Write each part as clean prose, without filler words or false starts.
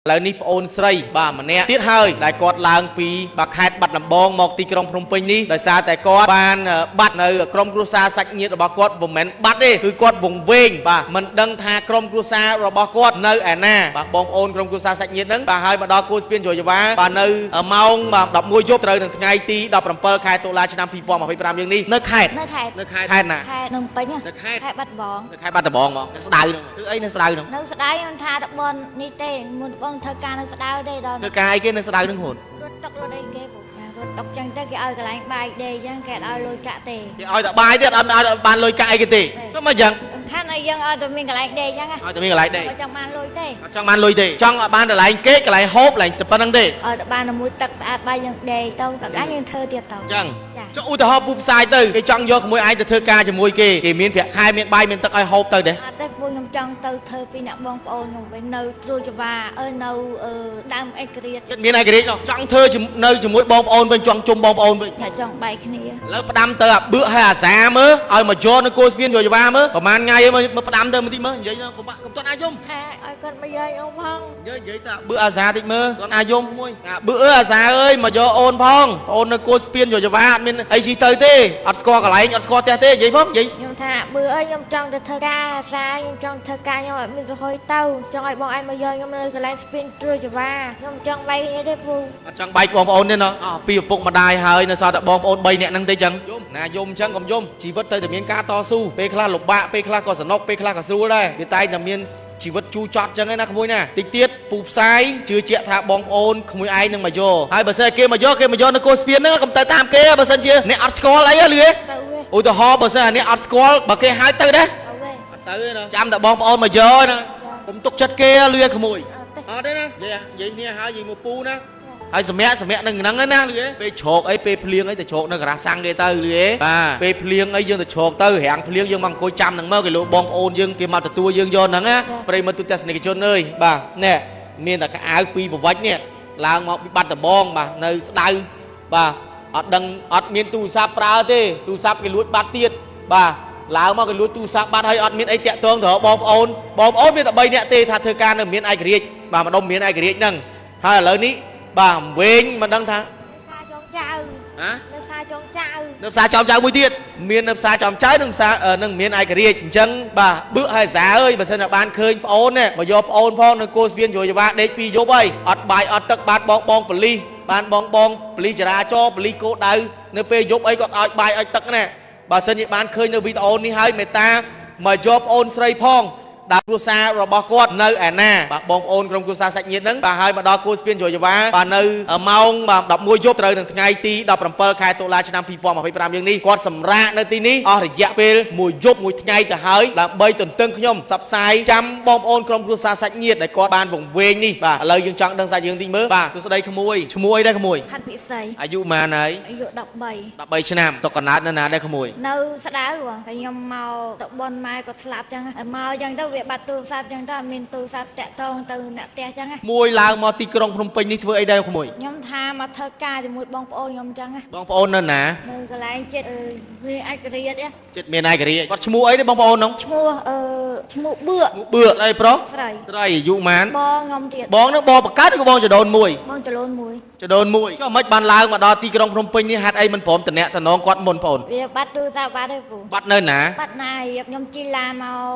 ឥឡូវនេះប្អូនស្រីបាទម្នាក់ទៀតហើយដែលគាត់ឡើងពីបាទខេត្តបាត់ដំបងមកទីក្រុងភ្នំពេញនេះដោយសារតែគាត់បានបាត់នៅក្រុមគ្រួសារសាច់ញាតិរបស់គាត់មិនមែនបាត់ទេគឺគាត់វង្វេងបាទមិនដឹងថាក្រុមគ្រួសាររបស់គាត់នៅឯណាបាទបងប្អូនក្រុមគ្រួសារសាច់ញាតិហ្នឹងបាទហើយមកដល់គូស្ពានយោយវ៉ាបាទនៅម៉ោងបាទ11យប់ត្រូវនឹងថ្ងៃទី17ខែតុលាឆ្នាំ2025យើងនេះនៅខេត្ត នៅខេត្ត នៅខេត្តខេត្តណា ខេត្តនំពេញហ៎ នៅខេត្ត ខេត្តបាត់ដំបង នៅខេត្តបាត់ដំបងហ្មងនៅស្ដៅហ្នឹងគឺអីនៅស្ដៅហ្នឹង នៅស្ដៅខ្ញុំថាតបននេះទេមុនតបងធ្វើការនៅស្ដៅទេដល់ ធ្វើការអីគេនៅស្ដៅហ្នឹងហូន រត់តុករត់អីគេពូរត់តុកចឹងទៅគេឲ្យកន្លែងបាយដេកចឹងគេអត់ឲ្យលុយកាក់ទេ គេឲ្យតែបាយទៀតអត់ឲ្យបានលុយកាក់អីគេទេក៏មកយ៉ាង សំខាន់ឲ្យយើងឲ្យតែមានកន្លែងដេកចឹងណា ឲ្យតែមានកន្លែងដេក អត់ចង់បានលុយទេ អត់ចង់បានលុយទេចង់ឲ្យបានកន្លែងគេកន្លែងហូបកន្លែងតែប៉ុណ្្នឹងទេ ឲ្យតែបានតែមួយទឹកស្អាតបាយយើងដេកទៅកន្លែងយើងធ្វើទៀតទៅ អញ្ចឹង ចា ចុះឧទាហរណ៍ពូផ្សាយទៅគេចង់យកក្មួយឯងទៅធ្វើការជាមួយគេគេមានប្រាក់ខែមានបាយមានទឹកឲ្យហូបទៅទេ អត់ទេពូខ្ញុំចង់ទៅធ្វើពីអ្នកបងប្អូនខ្ញុំវិញនៅត្រួយចវាអើយនៅអឺដើមអេក្រិត ចិត្តមានឯករាជ្យនោះចង់ធ្វើជាមួយនៅជាមួយបងប្អូនវិញចង់ជុំបងប្អូនវិញ តែចង់បែកគ្នា ឥឡូវផ្ដាំទៅអាបឿកហើយអាសាមើលឲ្យមកយកនៅគោស្ពានយកយ៉ាវ៉ាមើលប្រហែលថ្ងៃមើលមើលផ្ដាំទៅបន្តិចមើលនិយាយទៅកុំបាក់កុំទាន់អាចយំ ថាឲ្យគាត់មកយកខ្ញុំផង និយាយនិយាយទៅអាបឿកអាសាតិចមើលទាន់អាចយំមួយអាបឿកអើយអាសាអើយមកយកអូនផងអូននៅគោស្ពានយកយ៉ាវ៉ាអត់មានអីស៊ីទៅទេអត់ស្គាល់កន្លែងអត់ស្គាល់ផ្ទះទេនិយាយផងនិយាយ ខ្ញុំថាបឺអើយខ្ញុំចង់ទៅធ្វើការអាសាខ្ញុំចង់ធ្វើការខ្ញុំអត់មានសហុយទៅចង់ឲ្យបងឯងមកយកខ្ញុំនៅកន្លែងស្ពានត្រួយចវាខ្ញុំចង់បែកគ្នាទេពូ អត់ចង់បែកបងប្អូនទេណោះអស់ពីឪពុកម្ដាយហើយនៅសល់តែបងប្អូន3នាក់ហ្នឹងទេចឹងយំណាយំចឹងកុំយំជីវិតត្រូវតែមានការតស៊ូពេលខ្លះលំបាកពេលខ្លះក៏សនុកពេលខ្លះក៏ស្រួលដែរវាតែងតែមានជីវិតជូរចត់ចឹងឯណាក្មួយណាតិចទៀតពូផ្សាយជឿជាក់ថាបងប្អូនក្មួយឯងនឹងមកយកហើយបើសិនគេមកយកគេមកយកនៅកូស្ពានហ្នឹងកុំទៅតាមគេបើសិនជាអ្នកអត់ស្គាល់អីហ៎លឺទេ ទៅវិញ ឧទាហរណ៍បើសិនអានេះអត់ស្គាល់បើគេហៅទៅដែរ ទៅវិញ អត់ទៅទេណាចាំតែបងប្អូនមកយកណាកុំទុកចិត្តគេលឺក្មួយ អត់ទេ អត់ទេណានិយាយនិយាយគ្នាហើយនិយាយមកពូណាហើយសម្រាប់សម្រាប់នឹងហ្នឹងណាលឺទេពេលជ្រកអីពេលភ្លៀងអីទៅជ្រកនៅការ៉ាសាំងគេទៅលឺទេបាទពេលភ្លៀងអីយើងទៅជ្រកទៅរាំងភ្លៀងយើងមកអង្គុយចាំហ្នឹងមកគេលោកបងប្អូនយើងគេមកទទួលយើងយកហ្នឹងណាប្រិយមិត្តទូទស្សនិកជនអើយបាទនេះមានតែកៅអៅពីរប្រវត្តិនេះឡើងមកពីបាត់ដំបងបាទនៅស្ដៅបាទអត់ដឹងអត់មានទូរស័ព្ទប្រើទេទូរស័ព្ទគេលួចបាត់ទៀតបាទឡើងមកគេលួចទូរស័ព្ទបាត់ហើយអត់មានអីតាក់ទងទៅរកបងប្អូនបងប្អូនមានតែ3នាក់ទេថាធ្វើការនៅមានឯករាជ្យបាទម្ដុំមានឯករាជ្យហ្នឹងហើយឥឡូវនេះបាទវែងមិនដឹងថា នៅផ្សារចុងចៅ ហ៎ នៅផ្សារចុងចៅ នៅផ្សារចោមចៅមួយទៀតមាននៅផ្សារចោមចៅនិងផ្សារនឹងមានឯករាជ្យអញ្ចឹងបាទបឿកហើយសាអើយបើសិនតែបានឃើញប្អូននេះមកយកប្អូនផងនៅគោស្ពានយោយវ៉ាដេកពីរយប់ហើយអត់បាយអត់ទឹកបានបងបងប៉ូលីសបានបងបងប៉ូលីសចរាចរណ៍ប៉ូលីសគោដៅនៅពេលយប់អីគាត់ឲ្យបាយឲ្យទឹកណាបើសិនជាបានឃើញនៅវីដេអូនេះហើយមេត្តាមកយកប្អូនស្រីផងដល់គ្រួសាររបស់គាត់នៅឯណាបាទបងប្អូនក្រុមគ្រួសារសាច់ញាតិហ្នឹងបាទហើយមកដល់គូស្ពានយោយវ៉ាបាទនៅម៉ោងបាទ11យប់ត្រូវនឹងថ្ងៃទី17ខែតុលាឆ្នាំ2025យើងនេះគាត់សម្រាកនៅទីនេះអស់រយៈពេលមួយយប់មួយថ្ងៃទៅហើយដើម្បីទន្ទឹងខ្ញុំផ្សព្វផ្សាយចាំបងប្អូនក្រុមគ្រួសារសាច់ញាតិដែលគាត់បានវង្វេងនេះបាទឥឡូវយើងចង់ដឹងសាច់យើងតិចមើលបាទសួស្តីក្មួយឈ្មោះអីដែរក្មួយ ហាត់ពិសី អាយុប៉ុន្មានហើយ អាយុ13 13ឆ្នាំតកណើតនៅណាដែរក្មួយ នៅស្ដៅបងតែខ្ញុំមកទៅបនម៉ែក៏ស្លាប់ចឹងហើយមកចឹងទៅវាបាត់ទូរស័ព្ទចឹងទៅអត់មានទូរស័ព្ទតាក់ទងទៅអ្នកផ្ទះចឹងណា មួយឡើងមកទីក្រុងភ្នំពេញនេះធ្វើអីដែរក្មួយ ខ្ញុំថាមកធ្វើការជាមួយបងប្អូនខ្ញុំចឹងណា បងប្អូននៅណា នៅកន្លែងចិត្តវាឯករាជ្យណា ចិត្តមានឯករាជ្យគាត់ឈ្មោះអីទេបងប្អូនហ្នឹង ឈ្មោះអឺឈ្មោះបឿក ឈ្មោះបឿកអីប្រុស ស្រី ត្រីអាយុម៉ាន បងខ្ញុំទៀត បងហ្នឹងបងបង្កើតឬក៏បងចដូនមួយ បងចលូនមួយ ចដូនមួយចុះមិនបានឡើងមកដល់ទីក្រុងភ្នំពេញនេះហេតុអីមិនព្រមតំណាក់តំណងគាត់មុនបងប្អូន វាបាត់ទូរស័ព្ទបាត់ហើយពូ បាត់នៅណា បាត់ណារៀបខ្ញុំជិះឡានមក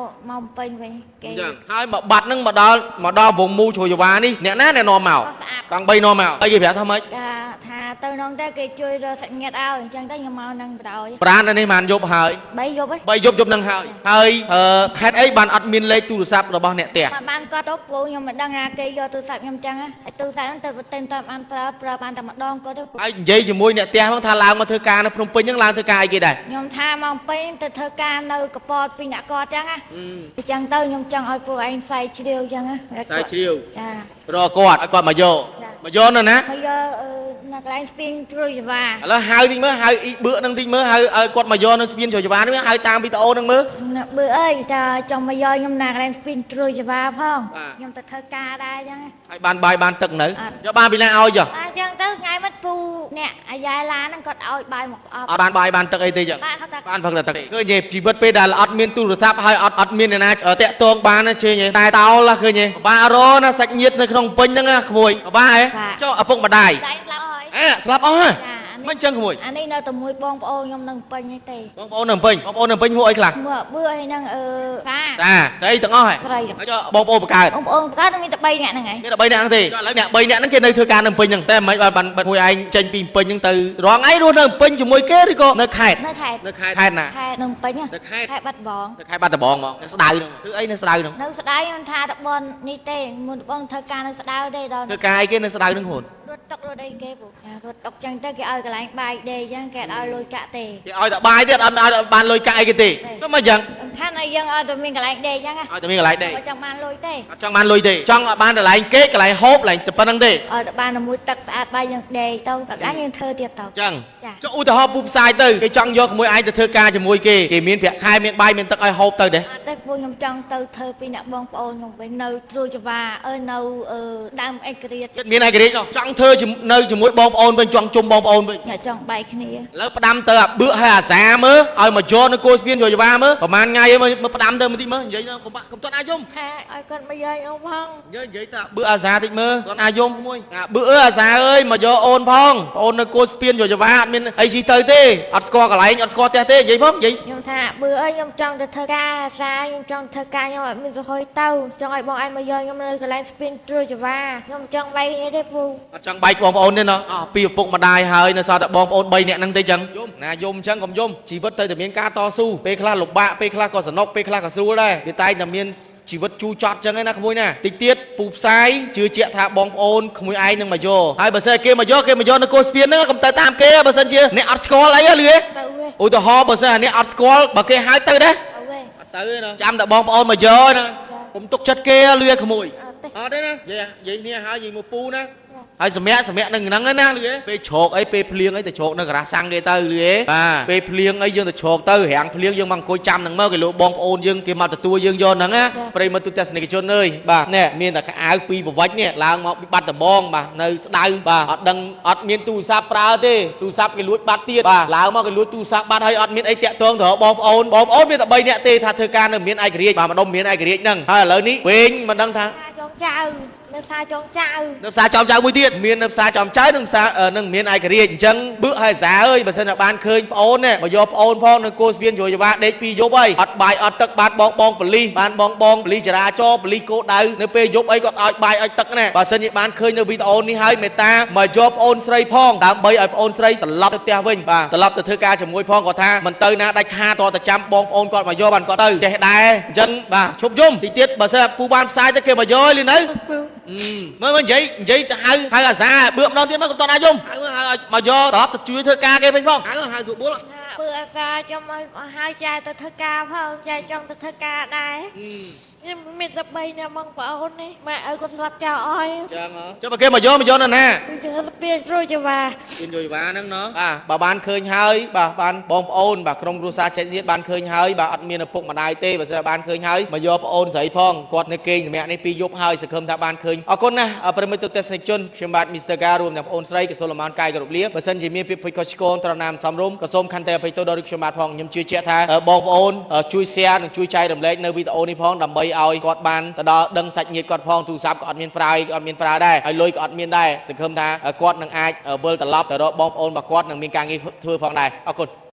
មកពេញវិញគេ អញ្ចឹងហើយមកបាត់ហ្នឹងមកដល់មកដល់វងមូជ្រោយវ៉ានេះអ្នកណាអ្នកនាំមក ក៏ស្អាត កង់3នាំមកអីគេប្រាប់ថាម៉េច ថាថាទៅនងទៅគេជួយរកសាច់ញាតិឲ្យអញ្ចឹងទៅខ្ញុំមកនឹងបណ្ដោយ ប្រាននៅនេះបានយប់ហើយ 3យប់ហ៎ 3យប់យប់ហ្នឹងហើយហើយអឺហេតុអីបានអត់មានលេខទូរស័ព្ទរបស់អ្នកផ្ទះ មកបានគាត់ទៅពូខ្ញុំមិនដឹងថាគេយកទូរស័ព្ទខ្ញុំចឹងហ៎ហើយទូរស័ព្ទហ្នឹងទៅប្រទេសតបានប្រើប្រើបានតែម្ដងគាត់ទៅពូ ហើយនិយាយជាមួយអ្នកផ្ទះហ្នឹងថាឡើងមកធ្វើការនៅភ្នំពេញហ្នឹងឡើងធ្វើការអីគេដែរ ខ្ញុំថាមកពេញទៅធ្វើការនៅកពតពីអ្នកគាត់ចឹងណាអញ្ចឹងទៅខ្ញុំចង់ឲ្យពួកឯងផ្សាយជ្រាវចឹងណា ខ្សែជ្រាវ ចា រកគាត់ឲ្យគាត់មកយក ចា មកយកនៅណា មកយកអឺនៅកន្លែងស្ពានជ្រោយចវា ឥឡូវហៅតិចមើលហៅអ៊ីបឿកហ្នឹងតិចមើលហៅឲ្យគាត់មកយកនៅស្ពានជ្រោយចវានេះហៅតាមវីដេអូហ្នឹងមើល ណាបឺអើយចាចង់មកយកខ្ញុំណាកន្លែងស្ពានជ្រោយចវាផង បាទ ខ្ញុំទៅធ្វើការដែរចឹងណា ហើយបានបាយបានទឹកនៅ អត់ យកបានពីណាឲ្យចុះ អញ្ចឹងទៅថ្ងៃមិនពូ អ្នកអាយ៉ែឡានហ្នឹងគាត់ឲ្យបាយមកប្រអប់ អត់បានបាយបានទឹកអីទេចឹង បានគាត់តែ បានផឹកតែទឹកឃើញទេជីវិតពេលដែលអត់មានទូរស័ព្ទហើយអត់មានអ្នកណាតាក់ទងបានណាជើញទេតែតោលឃើញទេបារណាសាច់ញាតិនៅក្នុងពេញហ្នឹងណាក្មួយបាហ៎ចុះឪពុកម្ដាយ ដៃស្លាប់ហើយ អេស្លាប់អស់ហ៎ ចាអានេះ មិនចឹងក្មួយ អានេះនៅតែមួយបងប្អូនខ្ញុំនៅពេញហ្នឹងទេ បងប្អូននៅពេញបងប្អូននៅពេញមួអីខ្លះ មើលបឿហើយនឹងអឺតា តាស្អីទាំងអស់ហ៎ ស្រី ហើយចុះបងប្អូនបង្កើត បងប្អូនកើតមានតែ3នាក់ហ្នឹងឯង មានតែ3នាក់ហ្នឹងទេចុះឥឡូវអ្នក3នាក់ហ្នឹងគេនៅធ្វើការនៅពេញហ្នឹងតែមិនបានបានមួយឯងចេញពីពេញហ្នឹងទៅរងឯងរស់នៅពេញជាមួយគេឬក៏នៅខេត្ត នៅខេត្ត នៅខេត្តខេត្តណា ខេត្តនៅពេញ នៅខេត្ត ខេត្តបាត់ដំបង នៅខេត្តបាត់ដំបងហ្មងនៅស្ដៅហ្នឹងគឺអីនៅស្ដៅហ្នឹង នៅស្ដៅខ្ញុំថាតបននេះទេមុនតបនធ្វើការនៅស្ដៅទេដល់ ធ្វើការអីគេនៅស្ដៅហ្នឹងហូន រត់តុករត់អីគេពូរត់តុកចឹងទៅគេឲ្យកន្លែងបាយដេកចឹងគេអត់ឲ្យលុយកាក់ទេ គេឲ្យតែបាយទៀតអត់ឲ្យបានលុយកាក់អីគេទេទៅមកយ៉ាង សំខាន់ឲ្យយើងឲ្យតែមានកន្លែងដេកចឹងណា ឲ្យតែមានកន្លែងដេក អត់ចង់បានលុយទេ អត់ចង់បានលុយទេចង់ឲ្យបានកន្លែងគេកន្លែងហូបកន្លែងតែប៉ុណ្្នឹងទេ ឲ្យតែបានតែមួយទឹកស្អាតបាយយើងដេកទៅដល់អញយើងធ្វើទៀតទៅ អញ្ចឹង ចា ចុះឧទាហរណ៍ពូផ្សាយទៅគេចង់យកក្មួយឯងទៅធ្វើការជាមួយគេគេមានប្រាក់ខែមានបាយមានទឹកឲ្យហូបទៅទេ អត់ទេពូខ្ញុំចង់ទៅធ្វើពីអ្នកបងប្អូនខ្ញុំវិញនៅត្រួយចវ៉ាអើយនៅអឺដើមអេក្រាត ចិត្តមានឯករាជ្យនោះចង់ធ្វើនៅជាមួយបងប្អូនវិញចង់ជុំបងប្អូនវិញ អ្នកចង់បែកគ្នា ឥឡូវផ្ដាំទៅអាបឿកហើយអាសាមើលឲ្យមកយកនៅគោស្ពានយកចវាមើលប្រហែលថ្ងៃមើលមើលផ្ដាំទៅបន្តិចមើលនិយាយទៅកុំបាក់កុំទាន់អាចយំ ថាឲ្យគាត់មកយកខ្ញុំផង និយាយនិយាយទៅអាបឿកអាសាតិចមើលទាន់អាចយំមួយអាបឿកអើយអាសាអើយមកយកអូនផងអូននៅគោស្ពានយកចវាអត់មានអីស៊ីទៅទេអត់ស្គាល់កន្លែងអត់ស្គាល់ផ្ទះទេនិយាយផងនិយាយ ខ្ញុំថាបឿអើយខ្ញុំចង់ទៅធ្វើការអាសាខ្ញុំចង់ធ្វើការខ្ញុំអត់មានសហុយទៅចង់ឲ្យបងឯងមកយកខ្ញុំនៅកន្លែងស្ពានត្រួយចវ៉ាខ្ញុំចង់បែកគ្នាទេពូ អត់ចង់បែកបងប្អូនទេណោះអស់ពីឪពុកម្ដាយហើយនៅសល់តែបងប្អូន3នាក់ហ្នឹងទេចឹងយំណាយំចឹងកុំយំជីវិតទៅតែមានការតស៊ូពេលខ្លះលំបាកពេលខ្លះក៏សនុកពេលខ្លះក៏ស្រួលដែរវាតែងតែមានជីវិតជូរចត់ចឹងឯណាក្មួយណាតិចទៀតពូផ្សាយជឿជាក់ថាបងប្អូនក្មួយឯងនឹងមកយកហើយបើសិនគេមកយកគេមកយកនៅកូស្ពានហ្នឹងកុំទៅតាមគេបើសិនជាអ្នកអត់ស្គាល់អីហ៎លឺទេ ទៅវេ ឧទាហរណ៍បើសិនអាអ្នកអត់ស្គាល់បើគេហៅទៅដែរ ទៅវេ អត់ទៅទេណាចាំតែបងប្អូនមកយកណាកុំទុកចិត្តគេលឺក្មួយ អត់ទេ អត់ទេណានិយាយនិយាយគ្នាហើយនិយាយមកពូណាហើយសម្រាប់សម្រាប់នឹងហ្នឹងណាលឺទេពេលជ្រកអីពេលភ្លៀងអីទៅជ្រកនៅការ៉ាសាំងគេទៅលឺទេបាទពេលភ្លៀងអីយើងទៅជ្រកទៅរាំងភ្លៀងយើងមកអង្គុយចាំហ្នឹងមកគេលោកបងប្អូនយើងគេមកទទួលយើងយកហ្នឹងណាប្រិយមិត្តទូទស្សនិកជនអើយបាទនេះមានតែកៅអៅពីរប្រវត្តិនេះឡើងមកពីបាត់ដំបងបាទនៅស្ដៅបាទអត់ដឹងអត់មានទូរស័ព្ទប្រើទេទូរស័ព្ទគេលួចបាត់ទៀតបាទឡើងមកគេលួចទូរស័ព្ទបាត់ហើយអត់មានអីតាក់ទងទៅរកបងប្អូនបងប្អូនមានតែ3នាក់ទេថាធ្វើការនៅមានឯករាជ្យបាទម្ដុំមានឯករាជ្យហ្នឹងហើយឥឡូវនេះវិញមិនដឹងថា ថាចង់ចៅនៅសាចង់ចៅ នៅផ្សារចំចៅមួយទៀតមាននៅផ្សារចំចៅនិងផ្សារនឹងមានឯករាជ្យអញ្ចឹងបឿកហើយសាអើយបើសិនតែបានឃើញប្អូននេះមកយកប្អូនផងនៅគោស្ពានយយវ៉ាដេកពីរយប់ហើយអត់បាយអត់ទឹកបានបងបងប៉ូលីសបានបងបងប៉ូលីសចរាចរណ៍ប៉ូលីសគោដៅនៅពេលយប់អីគាត់ឲ្យបាយឲ្យទឹកណាបើសិនជាបានឃើញនៅវីដេអូនេះហើយមេត្តាមកយកប្អូនស្រីផងដើម្បីឲ្យប្អូនស្រីត្រឡប់ទៅផ្ទះវិញបាទត្រឡប់ទៅធ្វើការជាមួយផងគាត់ថាមិនទៅណាដាច់ខាតតតែចាំបងប្អូនគាត់មកយកបានគាត់ទៅចេះដែរអញ្ចឹងបាទឈប់យំតិចទៀតបើសិនពូបានផ្សាយទៅគេមកយកលីនៅ មើលមើលនិយាយនិយាយទៅហៅហៅអាសាបឿកម្ដងទៀតមកកុំតន់អាយំហៅហៅឲ្យមកយកត្រឡប់ទៅជួយធ្វើការគេវិញផងហៅហៅស្រួលបួល ថាពើអាសាចង់ឲ្យឲ្យចែទៅធ្វើការផងចែចង់ទៅធ្វើការដែរខ្ញុំមានតែ3នាក់បងប្អូននេះម៉ែឪគាត់ស្លាប់ចោលអស់ហើយ ចឹងហ៎ចុះបើគេមកយកមកយកនៅណា យើងស្ពានត្រួយចវ៉ា មានយយវ៉ាហ្នឹងណោះបាទបើបានឃើញហើយបាទបានបងប្អូនបាទក្រុមគ្រួសារចិត្តទៀតបានឃើញហើយបាទអត់មានឪពុកម្ដាយទេបើសិនបានឃើញហើយមកយកប្អូនស្រីផងគាត់នៅគេងសម្រាប់នេះពីរយប់ហើយសង្ឃឹមថាបានឃើញអរគុណណាស់ប្រិយមិត្តទស្សនិកជនខ្ញុំបាទ Mr. Ga រួមទាំងប្អូនស្រីកសុលម៉ានកាយគ្រប់លាបើសិនជាមានពាក្យពេចន៍ខុសឆ្គងត្រង់ណាមសំរុំក៏សូមខន្តីអភ័យទោសដល់ខ្ញុំបាទផងខ្ញុំជឿជាក់ថាបងប្អូនជួយ share និងជួយចែករំលែកនៅវីដេអូនេះផងដើម្បីឲ្យគាត់បានទៅដល់ដឹងសាច់ញាតិគាត់ផងទូរស័ព្ទក៏អត់មានប្រើអត់មានប្រើដែរហើយលុយក៏អត់មានដែរសង្ឃឹមថាគាត់នឹងអាចវិលត្រឡប់ទៅរកបងប្អូនរបស់គាត់នឹងមានការងារធ្វើផងដែរអរគុណ។